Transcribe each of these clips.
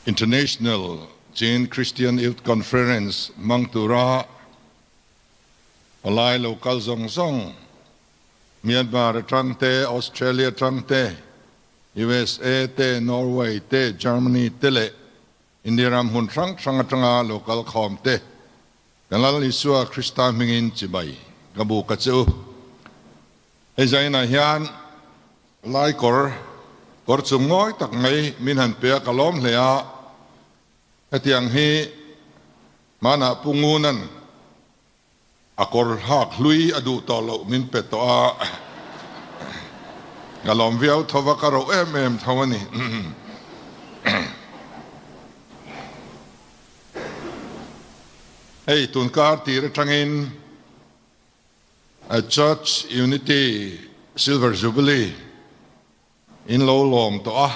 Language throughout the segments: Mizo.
International Chin Christian Youth Conference hmang tura palai lo kal zawng zawng Myanmar atang te, Australia atang te, USA te, Norway te, Germany te leh India ram hmun hrang hrang atanga lo kal khawm te kan Lal Isua Krista hmingin chibai ka buk a che u. Hei zainah hian Lai kawr, kawr chung ngawi tak mai min han pe a, ka lawm hle a. Hetiang hi hmanah Pu Ngunan a kawr hlak hlui a duh tawh loh min pe tawh a, ka lawm viau tho va, ka roh em em tho a ni. Hei tunkar tir atangin A Church Unity Silver Jubilee in lo lawm tawh a,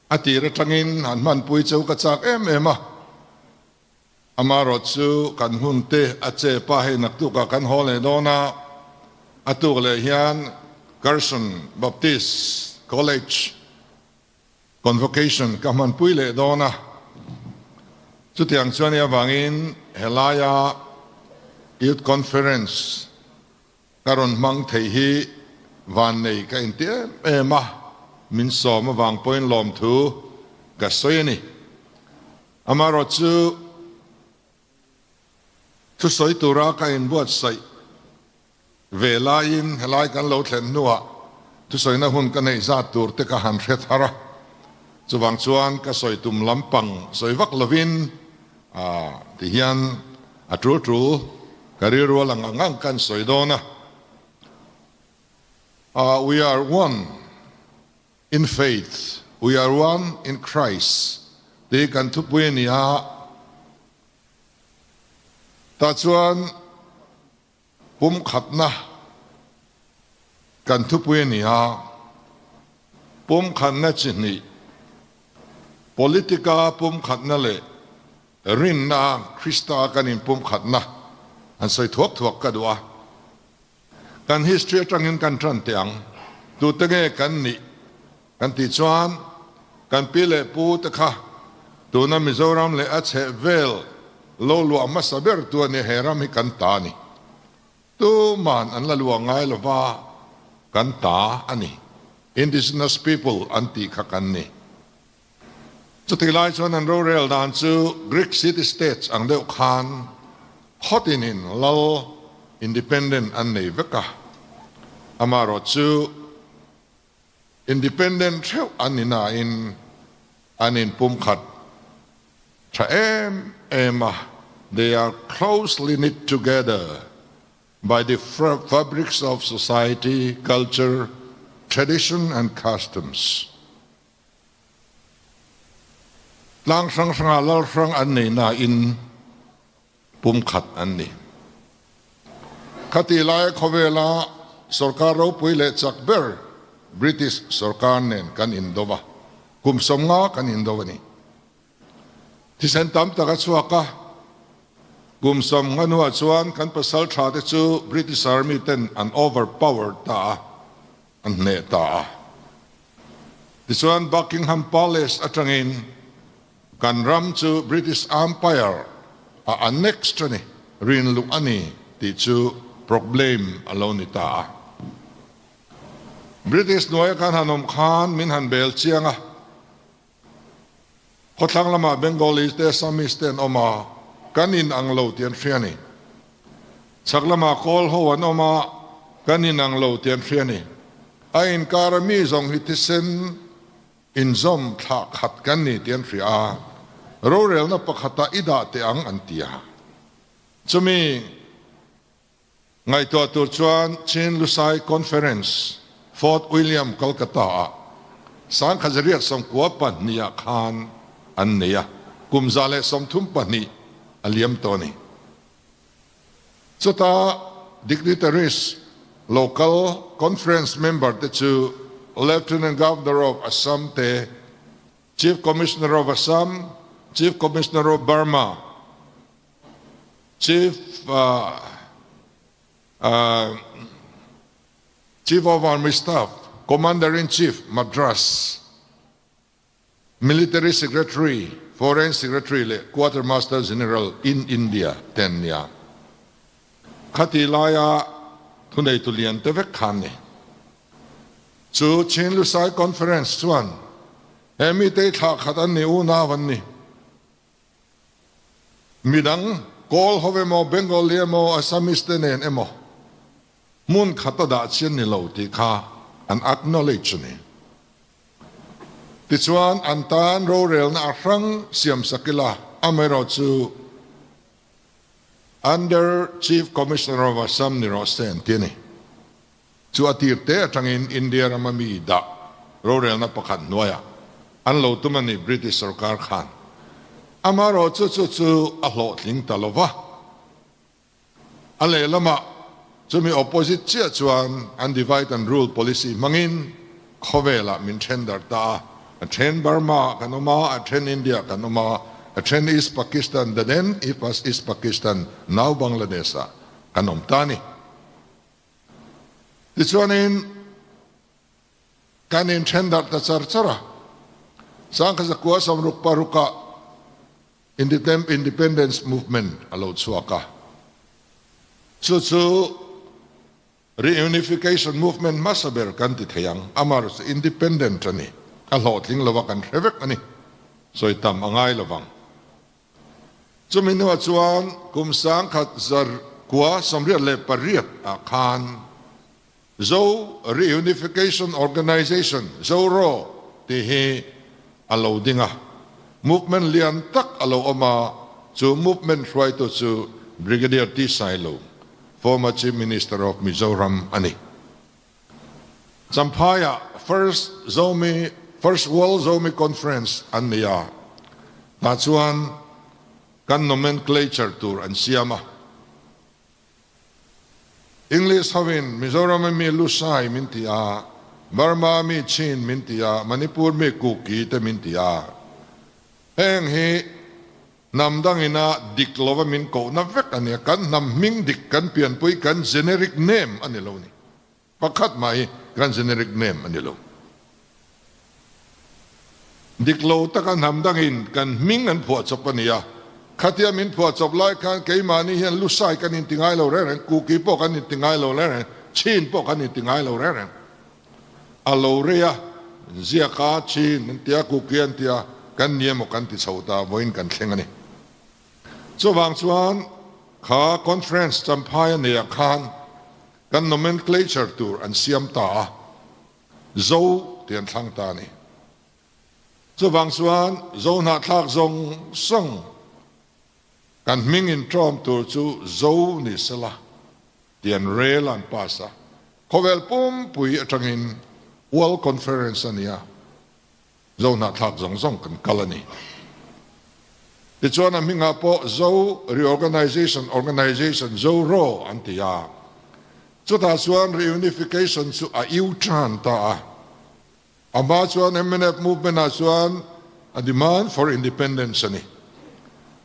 a tir atangin han hmanpui cheu ka chak em em a. Amaherawh chu kan hun te a che pa hei naktukah kan haw leh dawn a, a tuk leh hian Carson Baptist College Convocation ka hmanpui leh dawn a, chutiang chuan i avangin helaia Youth Conference ka rawn hmang theih hi vannei ka inti em em a, min sawm avang pawhin lawmthu ka sawi a ni. Amaherawh chu thusawi tura ka inbuatsaih Ve laiin helai kan lo thlen hnuah thusawina hun ka neih zat tur te ka han hre thar a, chuvang chuan ka sawi tum lampang sawi vak lovin ti hian a tul tul ka rilru a lang ang ang kan sawi dawn a. We are one in faith, we are one in Christ tih kan thupui a ni a, tah chuan Pum khatna kan thupui a ni a, pum khatna chi hnih, politica pum khatna leh rinna Krista kan inpum khatna an sawi thuak thuak ka duh a. Kan history atangin kan tan teh ang, tute nge kan nih kan tih chuan kan pi leh pu te kha tuna Mizoram leh a chheh vel lo luah hmasa ber tu a nia he ram hi kan ta a ni. Tuman an la luah ngai lova kan ta a ni. Indigenous people an tih kha kan ni. Chutih lai chuan an rorel dan chu Greek city states ang deuh khan khawtinin lal independent an nei vek a, amaherawh chu Independent theuh an ni nain an inpumkhat tha em em a, they are closely knit together by the fabrics of society, culture, tradition and customs. Tlang hrang hrangah lal hrang an nei nain pumkhat an ni. Khati laia khawvela sorkar ropui leh chak ber British sorkar nen kan indo va, kum 50 kan indo a ni. Thisen tam tak a chhuak a, kum 50 hnuah chuan kan pasal tha te chu British Army ten an overpower ta a, an hneh ta a. Tichuan Buckingham Palace atangin Kan ram chu British Empire a annexed a ni, rinluh a ni tih chu problem a lo ni ta a. British hnuaia kan han awm khan min han bel chiang a, khawthlang lamah Bengalis te Assamese te an awm a, kan in ang lo tih an hria a ni. Chhak lamah Kawl ho an awm a, kan in ang lo tih an hria a ni. A inkar a mi zawng hi thisen Inzawm thlah khat kan ni tih an hria a, rorelna pakhatah i dah teh ang an ti a. Chumi ngaihtuah tur chuan Chin Lusai Conference, Fort William, Kolkata-ah 1992 ah khan an nei a, kum 132 a liam tawh a ni. Chuta dignitaries, local conference member te chu Lieutenant Governor of Assam te, Chief Commissioner of Assam, Chief Commissioner of Burma, Chief Chief of Army Staff, Commander in Chief, Madras. Military Secretary, Foreign Secretary leh Quartermaster General in India te an ni a. Khati laia thuneitu lian te vek khan ni. Chu Chin Lusai Conference chuan he mite thlah khat an ni unau an ni. Midang Kawl ho emaw, Bengali emaw, Assamese te nen emaw hmun khat a dah chian ni lo tih kha an acknowledge a ni. Tichuan an tan rorelna a hrang siam sak ila, amaherawhchu Under Chief Commissioner of Assam ni rawh se an ti a ni. Chu a tir te atangin India rama mi dah rorelna pakhat hnuaiah an lo tum a ni British sorkar khan. Amaherawhchu chu chu a hlawhtling ta lo va. A lehlamah chumi opposite chiah chuan an divide and rule policy hmangin khawvelah min then darh ta a, a then Burma ah kan awm a, a then India ah kan awm a, a then East Pakistan, the then East Pakistan, now Bangladesh ah kan awm ta a ni. Tichuanin kan inthen darh ta char char a, Sangkhazakua 66 ah Independence Movement a lo chhuak a, chu chu Reunification Movement hmasa ber kan ti thei ang. Amar chu independent a ni, a hlawhtling lova kan hre vek a ni, sawi tam a ngai lovang. Chumi hnuah chuan kum 1988 ah khan Zo Reunification Organization, ZORO, tih hi a lo ding a. Movement lian tak a lo awm a, chu movement hruaitu chu Brigadier T. Sailo, former Chief Minister of Mizoram a ni. Champhaiah First Zomi, First World Zomi Conference an nei a, tah chuan kan nomenclature tur an siam a. English hovin Mizoram a mi Lusai min ti a, Burma mi Chin min ti a, Manipur mi Kuki te min ti a. Heng hi hnam dangina dik lova min kohna vek a nia, kan hnam hming dik kan pianpui kan generic name a ni lo ni. Pakhat mah hi kan generic name a ni lo. Dik lo taka hnam dangin kan hming an phuah chawp a ni a, khatia min phuah chawp lai khan keimahni hian Lusai kan inti ngai lo reng reng, Kuki pawh kan inti ngai lo reng reng, Chin pawh kan inti ngai lo reng reng. A lo rei a, ziak a, Chin an tia, Kuki an tia, kan ni emaw kan ti chho ta, vawiin kan thleng a ni. Chuvang chuan kha conference Champhai a neiah khan Kan nomenclature tur an siam ta a, Zo tih an thlang ta a ni. Chuvang chuan Zo hnahthlak zawng zawng kan hming inṭawm tur chu Zo ni sela tih an rel a, an pass a. Khawvel pumpui atangin World Conference a ni a. Zo hnahthlak zawng zawng kan kal a ni. Tichuan a hmingah pawh Zo Reorganization Organization, ZORO, an ti a. Chutah chuan reunification chu a U-turn ta a. A hma chuan mnf movement-ah chuan a demand for independence a ni.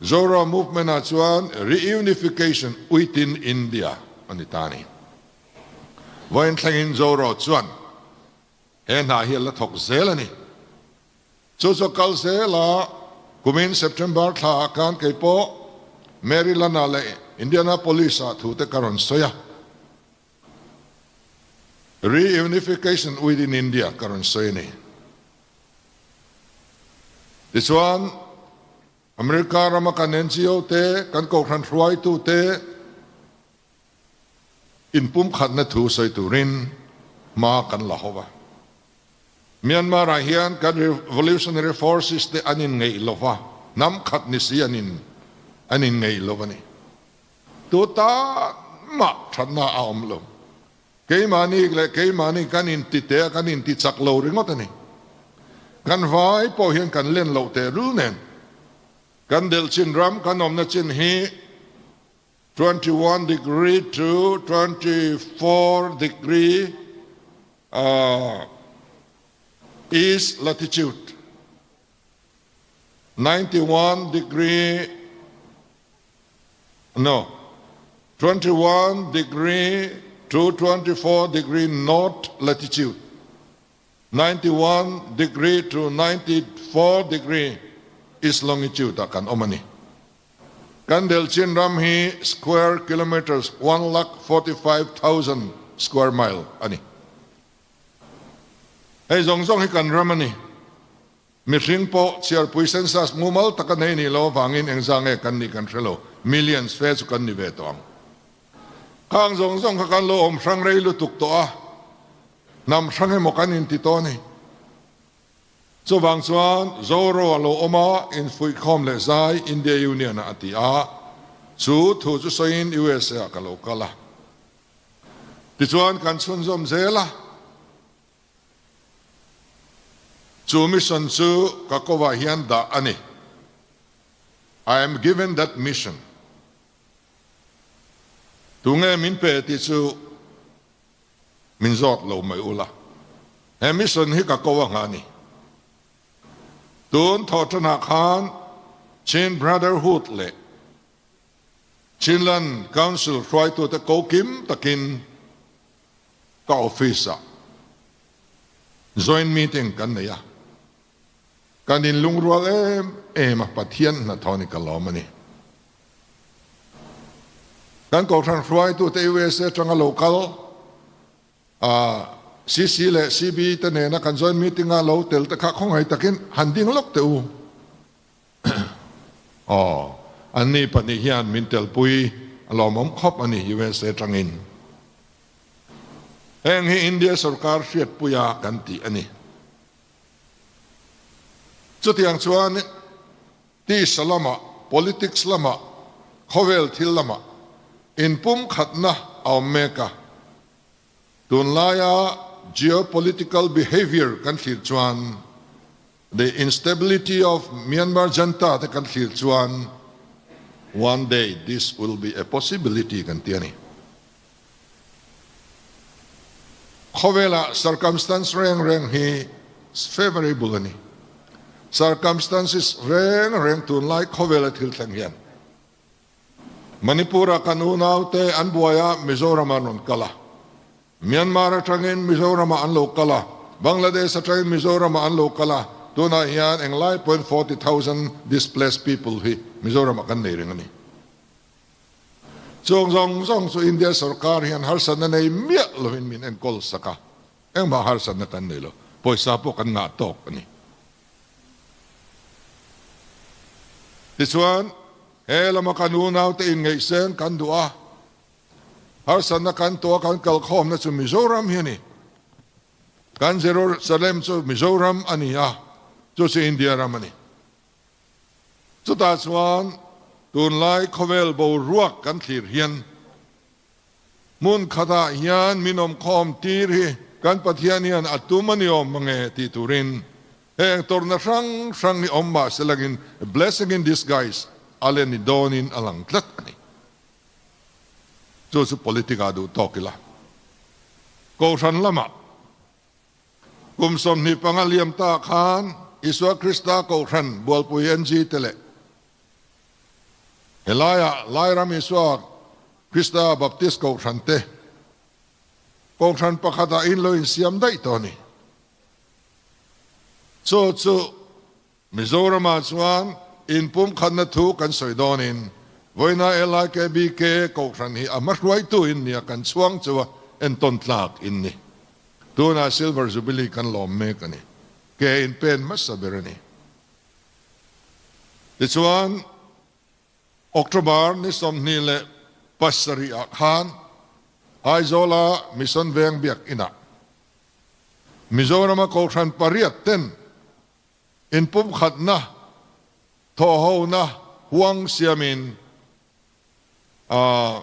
ZORO movement-ah chuan reunification within India a ni ta a ni. Vawiin thlengin ZORO chuan He hna hi a la thawk zel a ni. Chu chu kal zel a, kumin September thla ah khan kei pawh Maryland ah leh Indianapolis ah thu te ka rawn sawi a. Reunification within India ka rawn sawi a ni. Tichuan, America rama kan NGO te, kan kohhran hruaitu te, Inpumkhatna thu sawi turin hma kan la ho va. Myanmar ah hian kan revolutionary forces te an inngeih lo va, hnam khat ni si an in an inngeih lo a ni. Tu tan mah thatna a awm lo. Keimahni leh keimahni kan inti te a kan inti chak lo ringawt a ni. Kan vai pawh hian kan len loh tehlul nen kan delh chin ram kan awmna chin hi 21 degree to 24 degree east latitude, 91 degree no 21 degree to 24 degree north latitude. 91 degree to 94 degree east longitude ah kan awm a ni. Kan Delchin ram hi square kilometres one lakh 45,000 square mile a ni. Hei zawng zawng hi kan ram a ni. Mihring pawh chhiarpui census mumal taka nei nih loh avangin engzah nge kan nih kan hre lo, millions fe chu kan ni ve tawh ang. Khang zawng zawng kha kan lo awm hrang rei lutuk tawh a, hnam hrang emaw kan inti tawh a ni. Chuvang chuan Zoro a lo awm a, infuihkhawm leh zai India Union ah a ti a, chu thu chu sawiin USA ah ka lo kal a. Tichuan kan chhunzawm zel a. Chu mission chu ka kovah hian dah a ni. I am given that mission. Tunge min pe tih chu min zawt lo mai ula. He mission hi ka ko a nghah a ni. Tun thawhṭanah khan Chin Brotherhood leh Chinland Council hruaitute ko kim takin ka office-ah joint meeting kan nei a. Kan inlungrual em em a, Pathian hnathawh ni ka lawm a ni. Kan Kohhran hruaitute USA atanga lo kal a CC leh CB te nena kan joint meeting a lo tel te kha khawngaih takin han ding lawk teh u. Aw, anni pahnih hian min telpui a lawmawm khawp a ni USA atangin. Heng hi India sorkar hriatpuia kan tih a ni. Chutiang chuan tisa lamah, politics lamah, khawvel thil lamah inpumkhatna a awm mek a. Tunlaia geopolitical behaviour kan thlir chuan, the instability of Myanmar junta te kan thlir chuan one day this will be a possibility kan ti a ni. Khawvelah circumstance reng reng hi favourable a ni. Circumstances reng reng tunlai khawvela thil thleng hian Manipur-a kan unaute an buai a, Mizoram-ah an rawn kal a. Myanmar atangin Mizoram-ah an lo kal a, Bangladesh atangin Mizoram-ah an lo kal a, tunah hian englai pawhin 40,000 displaced people hi Mizoram-ah kan nei reng a ni. Chung zawng zawng chu India sorkar hian harsatna nei miah lovin min enkawl sak a, engmah harsatna kan nei lo, pawisa pawh kan ngah tawk a ni. Tichuan, he lama kan unaute inngeihsen kan duh a, harsatna kan tuah kan kalkhawmna chu Mizoram hi a ni. Kan Jerusalem chu Mizoram a ni a, chu chu India ram a ni. Chutah chuan tunlai khawvel boruak kan thlir hian hmun khatah hian min awmkhawm tir hi kan Pathian hian a tum a ni awm mange tih turin heng tawrhna hrang hrang hi awm mah se langin blessing in disguise a len ni dawnin a lang tlat a ni. Chu chu politic ah duh tawk ila. Kohhran lamah Kum 25 liam ta khan Isua Krista Kohhran Bualpui NG te leh helaiah Lairam Isua Krista Baptist Kohhran te Kohhran pakhatah in lo insiam daih tawh a ni. Chu chu Mizoramah chuan inpumkhatna thu kan sawi dawnin vawiina LIKBK Kohhran hi a hmahruaitu in nia kan chhuang chu a entawn tlak in ni. Tunah Silver Jubilee kan lawm mek a ni. Ke inpen hmasa ber a ni. Tichuan October ni 27 ah khan Aizawla Mission Veng Biakinah Mizorama Kohhran pariat ten Inpumkhatna, thawhhona huang siamin a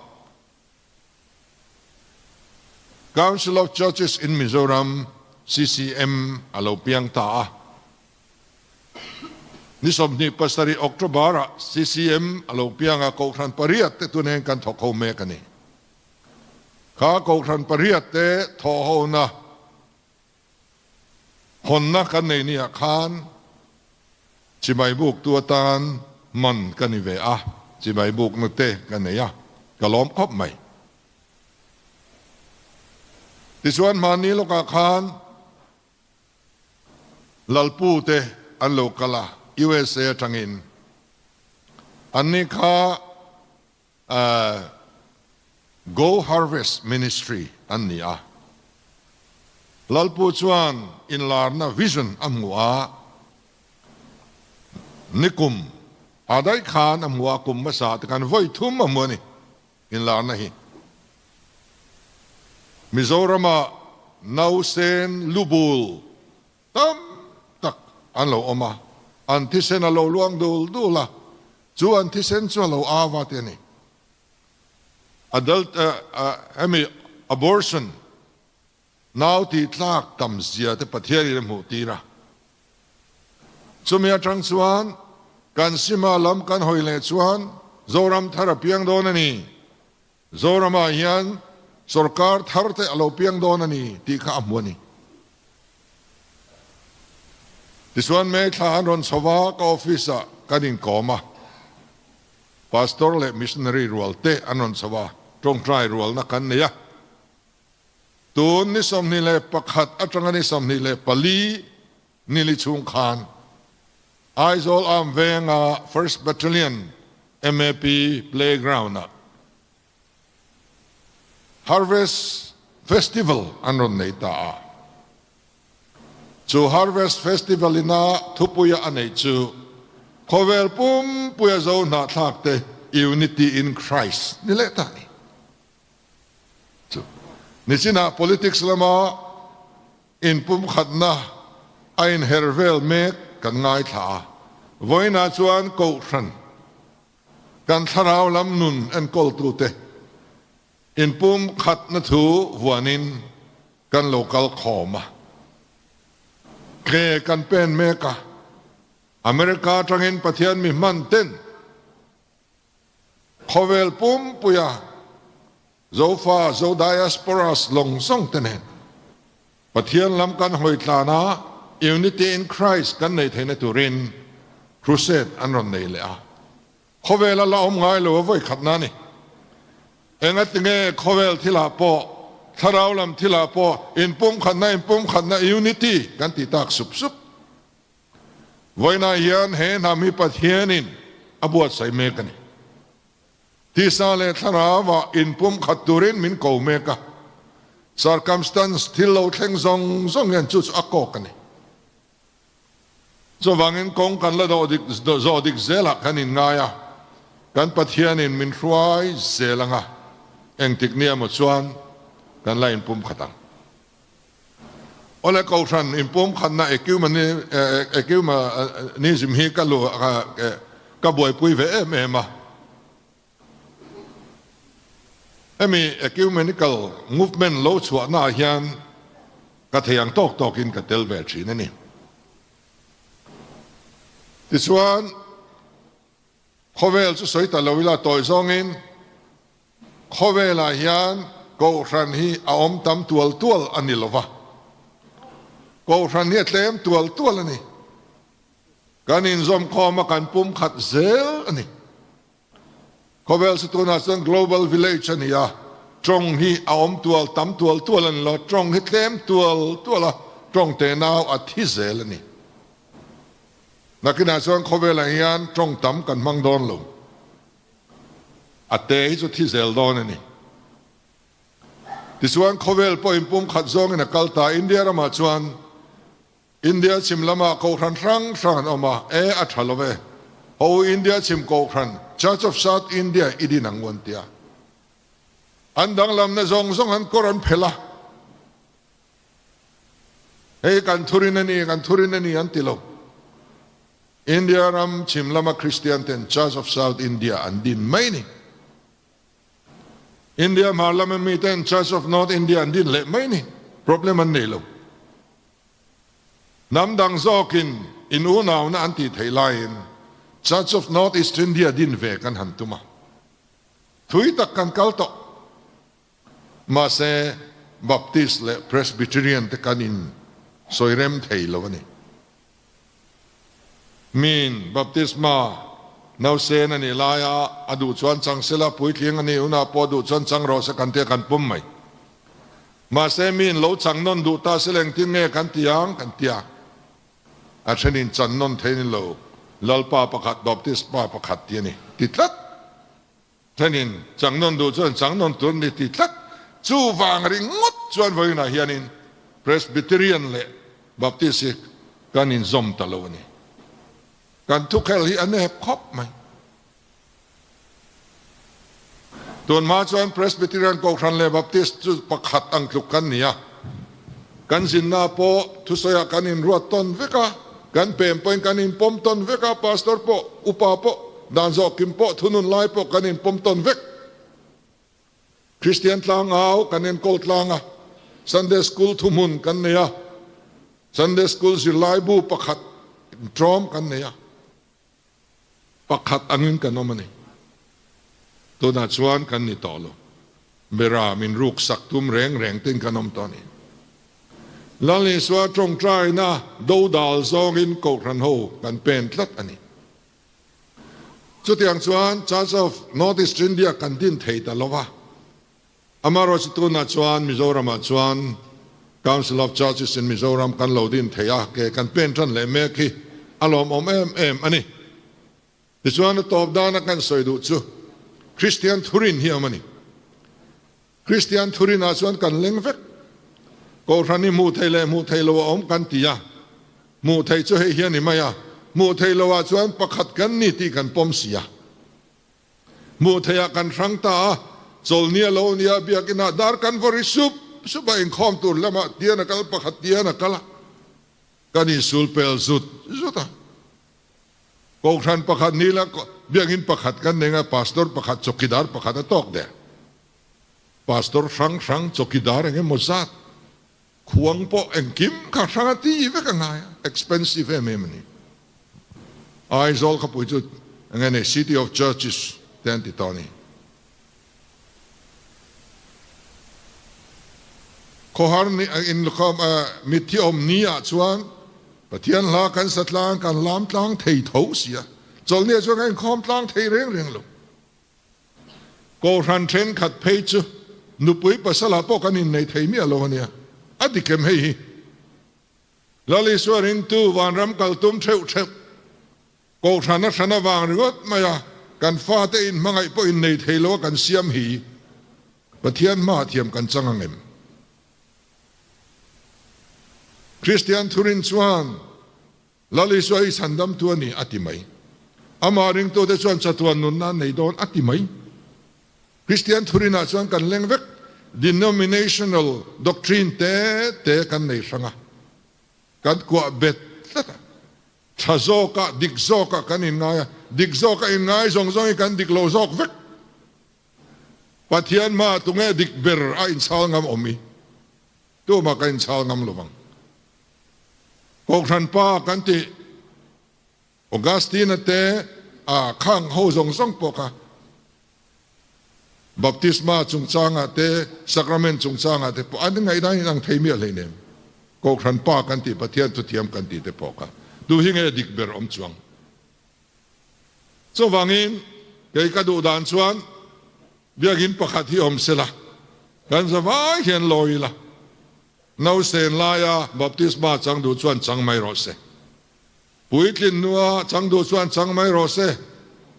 Council of Churches in Mizoram, CCM, a lo piang ta a. Ni 27 October-ah CCM a lo piang a, Kohhran pariat te tuneng kan thawk ho mek a ni. Kha Kohhran pariat te thawhhona Hawnna kan nei niah khan chibai buktu atan man ka ni ve a, chibai bukna te ka nei a, ka lawm khawp mai. Tichuan hmanni lawkah khan Lalpu te an lo kal a, USA atangin. Anni kha Go Harvest Ministry an ni a. Lalpu chuan inlarna vision a hmu a, nikum a daih khan a hmu a, kum hmasa te khan vawi thum a hmu a ni inlarna hi. Mizorama nausen lubul Tam tak an lo awm a, an thisen a lo luang dul dul a, chu an thisen chu a lo au va ti a ni. Adult hemi abortion nau tih tlak tam zia te Pathianin a hmuh tir a. Chumi atang chuan kan sima lam kan hawi leh chuan Zoram thar a piang dawn a ni. Zoramah hian sorkar thar te a lo piang dawn a ni tih kha a hmu a ni. Tichuan May thla an rawn chho va, ka office ah kan inkawm a, Pastor leh Missionary rual te an rawn chho a, tawngtai rualna kan nei a. Tun ni 21 atanga ni 24 nili chhung khan Aizawl Arm Venga First Battalion MAP Playground-ah Harvest Festival an rawn nei ta a. Chu Harvest Festival ina thupuia a neih chu Khawvel pumpuia zo hnahthlak te Unity in Christ ni leh ta a ni. Chu nichinah politics lama Inpumkhatna a inher vel mek kan ngaithla a, vawiinah chuan Kohhran, kan thlarau lam nun enkawltute inpumkhatna thu vuanin kan lo kal khawm a, ke kan pen mek a, America atangin Pathian mi hman ten khawvel pumpuia Zofa, Zo Diasporas lawng zawng te nen Pathian lam kan hawi tlan a, Unity in Christ kan nei theihna turin Crusade an rawn nei leh a. Khawvel a la awm ngai lo a vawi khatna a ni. Engatinge khawvel thilah pawh, thlarau lam thilah pawh inpumkhatna, inpumkhatna, unity, kan ti tak sup sup. Vawiinah hian he hnam hi Pathianin a buatsaih mek a ni. Tisa leh thlarauah inpumkhat turin min ko mek a, circumstance thil lo thleng zawng zawng hian chu chu a kawk a ni. Chuvangin kawng kan la zawh dik zelah kan inngai a, kan Pathianin min hruai zel anga engtik nia maw chuan kan la inpumkhat ang. Awle Kohhran inpumkhatna ecumenism hi ka lu ka buaipui ve em em a. Hemi ecumenical movement lo chhuahna ah hian ka thei ang tawk tawkin ka tel ve thin a ni. Tichuan khawvel chu sawi ta lo ila tawi zawngin Khawvelah hian Kohhran hi a awm tam tual tual a ni lova, Kohhran hi a tlem tual tual a ni. Kan inzawmkhawm a kan pumkhat zel a ni. Khawvel chu tunah chuan Global Village a ni a, tawng hi a awm tual tam tual tual a ni lo, tawng hi tlem tual tual a, tawng tenau a thi zel a ni. Nakinah chuan khawvelah hian tawng tam kan hmang dawn lo. A te hi chu thi zel dawn a ni. Tichuan khawvel pawhin pumkhat zawngin a kal ta. India ramah chuan India chhim lamah kohhran hrang hrang an awm a, e a tha lo ve. Ho India chhim kohhran Church of South India i din ang u an ti a. An danglamna zawng zawng an kawr an phelh a. Hei kan thurin a ni, kan thurin a ni an ti lo. India ram chhim lama Kristian ten Church of South India an din mai ni. India hmar lama mi ten Church of North India an din leh mai ni. Problem an nei lo. Hnam dang zawkin in unauna an tih theih laiin Church of North East India din ve kan han tum a. Thui tak kan kal tawh. Mahse, Baptist leh Presbyterian te kan in sawi rem thei lo a ni. Miin baptisma nausen a nih laia a duh chuan chang sela, puitling a nih hunah pawh duh chuan chang rawh se kan tia kan pum mai. Mahse, miin lo chang nawn duh ta sela engtin nge kan ti ang? Kan tia. A thenin chan nawn thei ni lo, Lalpa pakhat, Baptisma pakhat tih a ni ti tlat. Thenin chang nawn duh chuan chang nawn tur a ni ti tlat. Chuvang ringawt chuan vawiinah hianin Presbyterian leh Baptist hi kan inzawm ta lo a ni. Kan thukhel hi a nep khawp mai. Tunhma chuan Presbyterian Kohhran leh Baptist chu pakhat ang tluk kan ni a. Kan zinna pawh thusawiah kan inruat tawn vek a, kan pem pawhin kan inpawm tawn vek a, Pastor pawh, Upa pawh, dan zawhkim pawh, thunun lai pawh kan inpawm tawn vek. Kristian tlangau kan enkawl tlang a, Sunday School thuhmun kan nei a, Sunday School zirlaibu pakhat ṭawm kan nei a. Pakhat angin kan awm a ni. Tunah chuan kan ni tawh lo. Bera min ruk sak tum reng reng ten kan awm tawh a ni. Lal Isua tawngtaina dodal zawngin Kohhran ho kan pen tlat a ni. Chutiang chuan Church of North East India kan din thei ta lo va. Amaherawhchu tunah chuan Mizoramah chuan Council of Churches in Mizoram kan lo din thei a, ke kan pen tan leh mek hi a lawmawm em em a ni. Tichuan a tawp dana kan sawi duh chu Kristian thurin hi a awm a ni. Kristian thurinah chuan kan leng vek. Kohhran hi hmuh theih leh hmuh theih loh a awm kan ti a, hmuh theih chu hei hi a ni mai a, hmuh theih loh ah chuan pakhat kan ni tih kan pawm si a. Hmuh theih ah kan hrang ta a, chawlhni a lo nia biakinn ah dar kan vaw ri sup sup a, inkhawm tur lamah tian a kal pakhat tian a kal a, kan insul pel zut zut a. Kohhran pakhat ni la biakinn pakhat kan nei nga pastor pakhat chawkidar pakhat a tawk der. Pastor hrang hrang chawkidar eng emaw zat khuang pawh engkim kha hrang a ti vek a ngai a, expensive em em a ni. Aizawl khawpui chu eng nge City of Churches te an ti tawh a ni. Khawhar ni inkhawm mitthi awm ni ah chuan Pathian hla kan sa tlang kan lam tlang thei tho si a, chawlhni ah chuan kan inkhawm tlang thei reng reng lo. Kohhran thenkhat phei chu nupui pasal ah pawh kan innei thei miah lo a nia, a dik em hei hi? Lal Isua ringtu vanram kal tum theuh theuh, Kohhran a hran avang ringawt mai a, kan fate in hmangaih pawh in nei thei lo a kan siam hi Pathian hmaah thiam kan chang ang em? Kristian thurin chuan Lal Isua hi chhandamtu a ni a ti mai. Amah ringtute chuan chatuan nunna an nei dawn a ti mai. Kristian thurinah chuan kan leng vek, denominational doctrine te te kan nei hrang a, kan kuah bet tlat a, tha zawkah, dik zawkah kan inngai a, dik zawka inngai zawng zawngin kan dik lo zawk vek. Pathian hmaah tunge dik ber a inchhal ngam awm i? Tumah kan inchhal ngam lo vang. Kohhran pa kan tih. Augustine-a te a khang ho zawng zawng pawh kha baptisma chungchangah te, sacrament chungchangah te pawh an ngaihdan in ang thei miah hleinem. Kohhran pa kan tih, Pathian thuthiam kan tih te pawh kha duh hi nge dik ber awm chuang. Chuvangin kei ka duh dan chuan biakinn pakhat hi awm sela, kan zavai hian lawi ila, nausen laia baptisma chang duh chuan chang mai rawh se. Puitlin nua chang duh chuan chang mai rawh se,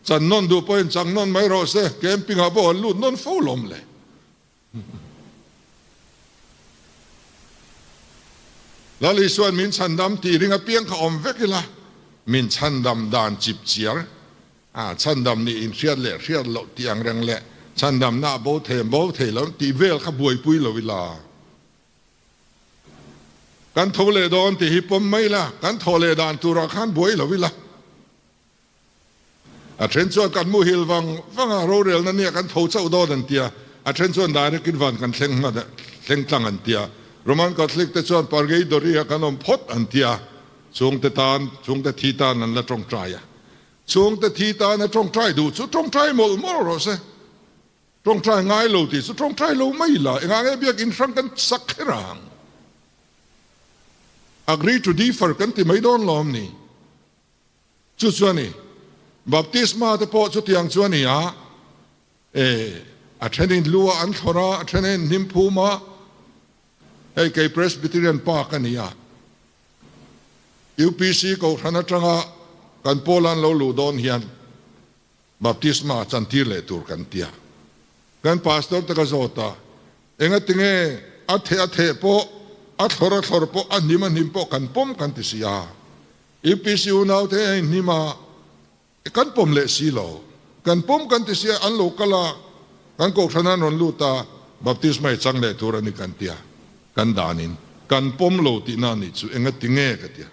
chan nawn duh pawhin chang nawn mai rawh se, camping ah pawh an lut nawn fo lawm le. Lal Isua'n min chhandam tih ring apiang kha awm vek ila, min chhandam dan chip chiar a, chhandam nih inhriat leh hriat loh tih ang reng leh chhandamna a bo thei bo thei lo tih vel kha buaipui lo ila. Kan tho leh dawn tih hi pawm mai la, kan thawh leh dan turah khan buai lo ila. A then chuan kan muhil vang vang a, rorelna nia kan tho chauh dawn an tia, a then chuan direct in van kan thleng hman thleng tlang an tia. Roman Catholic te chuan Purgatory ah kan awm phawt an tia, chhungte tan, chhungte thi tan an la tawngtai a. Chhungte thi tan a tawngtai duh chu tawngtai mawlh mawlh rawh se. Tawngtai ngai lo tih chu tawngtai lo mai la, engah nge biakinn hrang kan sak kher ang? Agree to differ kan ti mai dawn lawm ni? Chu chu a ni. Baptisma te pawh chutiang chu a ni a, e, a thenin lu ah an thlawr a, a thenin hnim phum a, hei kei Presbyterian pa ka ni a. UPC Kohhran atanga kan Paula'n lo luh dawn hian Baptisma chantir leh tur kan tia. Kan Pastor te ka zawt a, engatinge a theh a theh pawh, a thlawr a thlawr pawh, a hnim a hnim pawh kan pawm kan ti si a. UPC unaute a inhnim a, kan pawm leh si lo. Kan pawm kan ti si a, an lo kal a, kan Kohhran an rawn lut a, Baptisma i chang leh tur a ni kan tia. Kan danin kan pawm lo tihna a nih chu engatinge ka tia.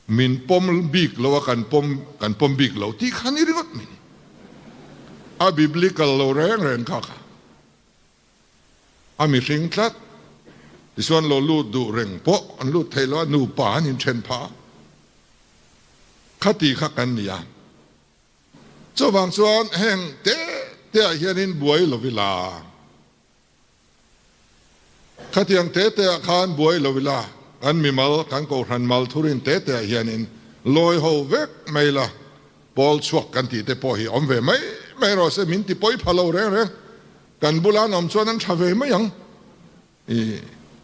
Min pawm bik lo a, kan pawm kan pawm bik lo tih kha ni ringawt mai ni. A biblical lo reng reng kha kha a mihring tlat. Tichuan lo lut duh reng pawh an lut thei lo a, nupa an inthen phah a. Khati kha kan ni a. Chuvang chuan heng te te ah hianin buai lo ila. Khatiang te te ah khan buai lo ila, kan mimal, kan kohhran mal thurin te te ah hianin lawi ho vek mai la, pawl chhuak kan tih te pawh hi awm ve mai mai rawh se, min ti pawi pha lo reng reng, kan bula an awm chuan an tha ve mai ang. I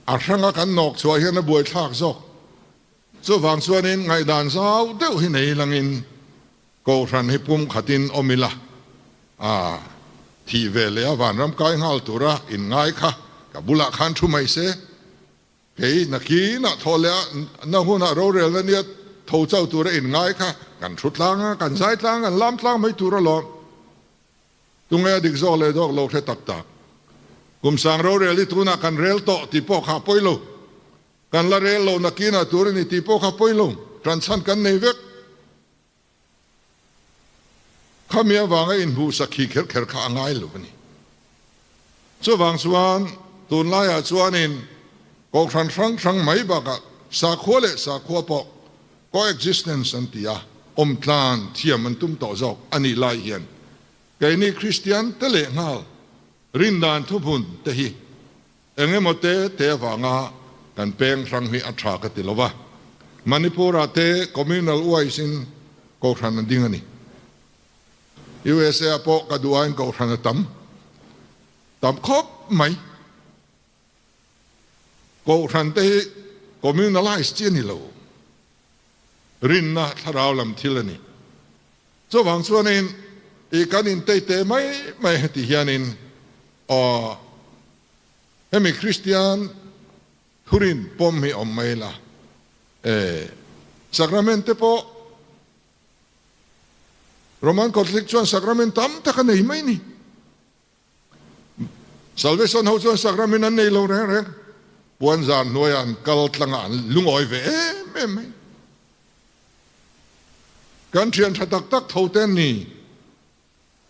a hranga kan nawk chhuah hian a buaithlak zawk. Chuvang chuanin ngaihdan zau deuh hi nei langin Kohhran hi pum khatin awm ila, a thih ve leh a vanram kai nghal tura inngai kha ka bulah khan thu mai se. Kei nakinah thaw leh a na hunah rorelna nia tho chau tura inngai kha kan thu tlang a, kan zai tlang, kan lam tlang mai tur alawm. Tunge a dik zawk leh zawk lo hre tak tak. Kum sang rorel hi tunah kan rel tawh tih pawh kha a pawi lo. Kan la rel lo nakinah tur a ni tih pawh kha a pawi lo. Ṭanchhan kan nei vek. Khami avanga inhmuh sakhi kher kher kha a ngai lo a ni. Chuvang chuan tunlaiah chuanin Kohhran hrang hrang mai bakah sakhua leh sakhua pawh coexistence an ti a, awmtlan thiam an tum tawh zawk a nih lai hian keini Kristian te leh nghal rindan thuhmun te hi Eng emaw te te avanga kan peng hrang hi a tha ka ti lo va, Manipur-ah te communal wise in Kohhran a ding a ni. USA-ah pawh ka duh aiin Kohhran a tam tam khawp mai. Kohhran te hi communalize chi a ni lo, rinna thlarau lam thil a ni. Chuvang chuanin i kan intei te mai mai heti hianin aw hemi Kristian thurin pawm hi awm mai la e Sacrament te pawh Roman Catholic chuan Sacrament tam tak a nei mai ni. Salvation ho chuan Sacrament an nei lo reng reng. Puan zar hnuaiah an kal tlangah an lungawi ve em em mai. Kan thian tha tak tak tho te an ni.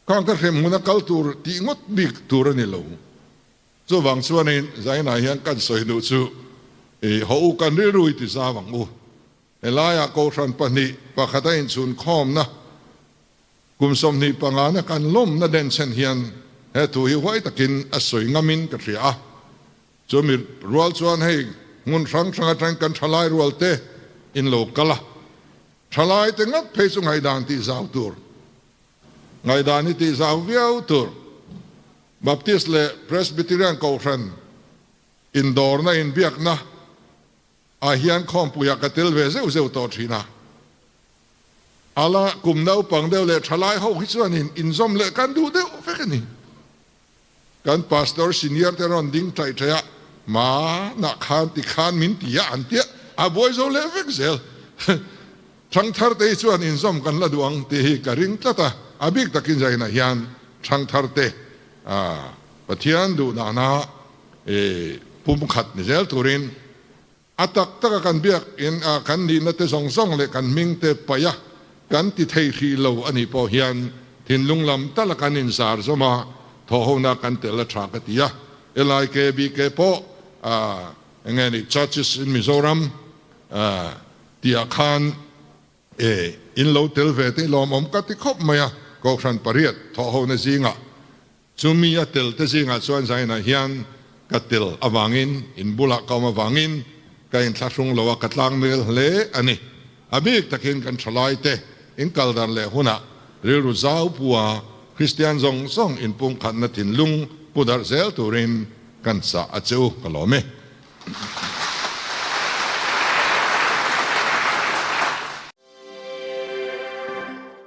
Khang ka hrem hmuna kal tur tih ngawt bik tur a ni lo. Chuvang chuanin Zainah hian kan sawi duh chu i haw u kan rilru i ti zau ang u. Helaiah Kohhran pahnih pakhat a inchhun khawmna kum 25 na kan lawmna denchhen hian he thu hi huai takin a sawi ngamin ka hria a. Chumi rual chuan hei hmun hrang hrang atang kan thalai rual te in lo kal a, thalai te ngat phei chu ngaihdan tih zau tur, ngaihdan hi tih zau viau tur, Baptist leh Presbyterian Kohhran indawrna inbiakna ah hian khawmpuiah ka tel ve zeuh zeuh tawh thin a, ala kum naupang deuh leh thalai ho hi chuanin inzawm leh kan duh deuh vek a ni. Kan pastor senior te rawn ding ṭaih ṭaih a, Ma nah khan ti khan min ti a an tia, a buai zo leh vek zel. Ṭhangthar te hi chuan inzawm kan la duh ang tih hi ka ring tlat a, a bik takin zainah hian ṭhangthar te Pathian duh dana pumkhat ni zel turin a tak taka kan biak in kan nihna te zawng zawng leh kan hming te paih a kan ti thei hrih lo a nih pawh hian thinlung lam tala kan inzar zawm a, thawhhona kan tel a tha ka ti a. LIKBK pawh eng nge ni Churches in Mizoram tihah khan E, in lo tel ve te lawmawm ka ti khawp mai a, Kohhran pariat thawhhona zingah chumi a tel te zingah chuan zainah hian ka tel avangin in bulah ka awm avangin ka inthlahrung lo a, ka tlang nel hle a ni. A bik takin kan thalai te in kal dan leh hunah rilru zau pua Kristian zawng zawng inpumkhatna thinlung pu darh zel turin kan chah a che u ka lawm e.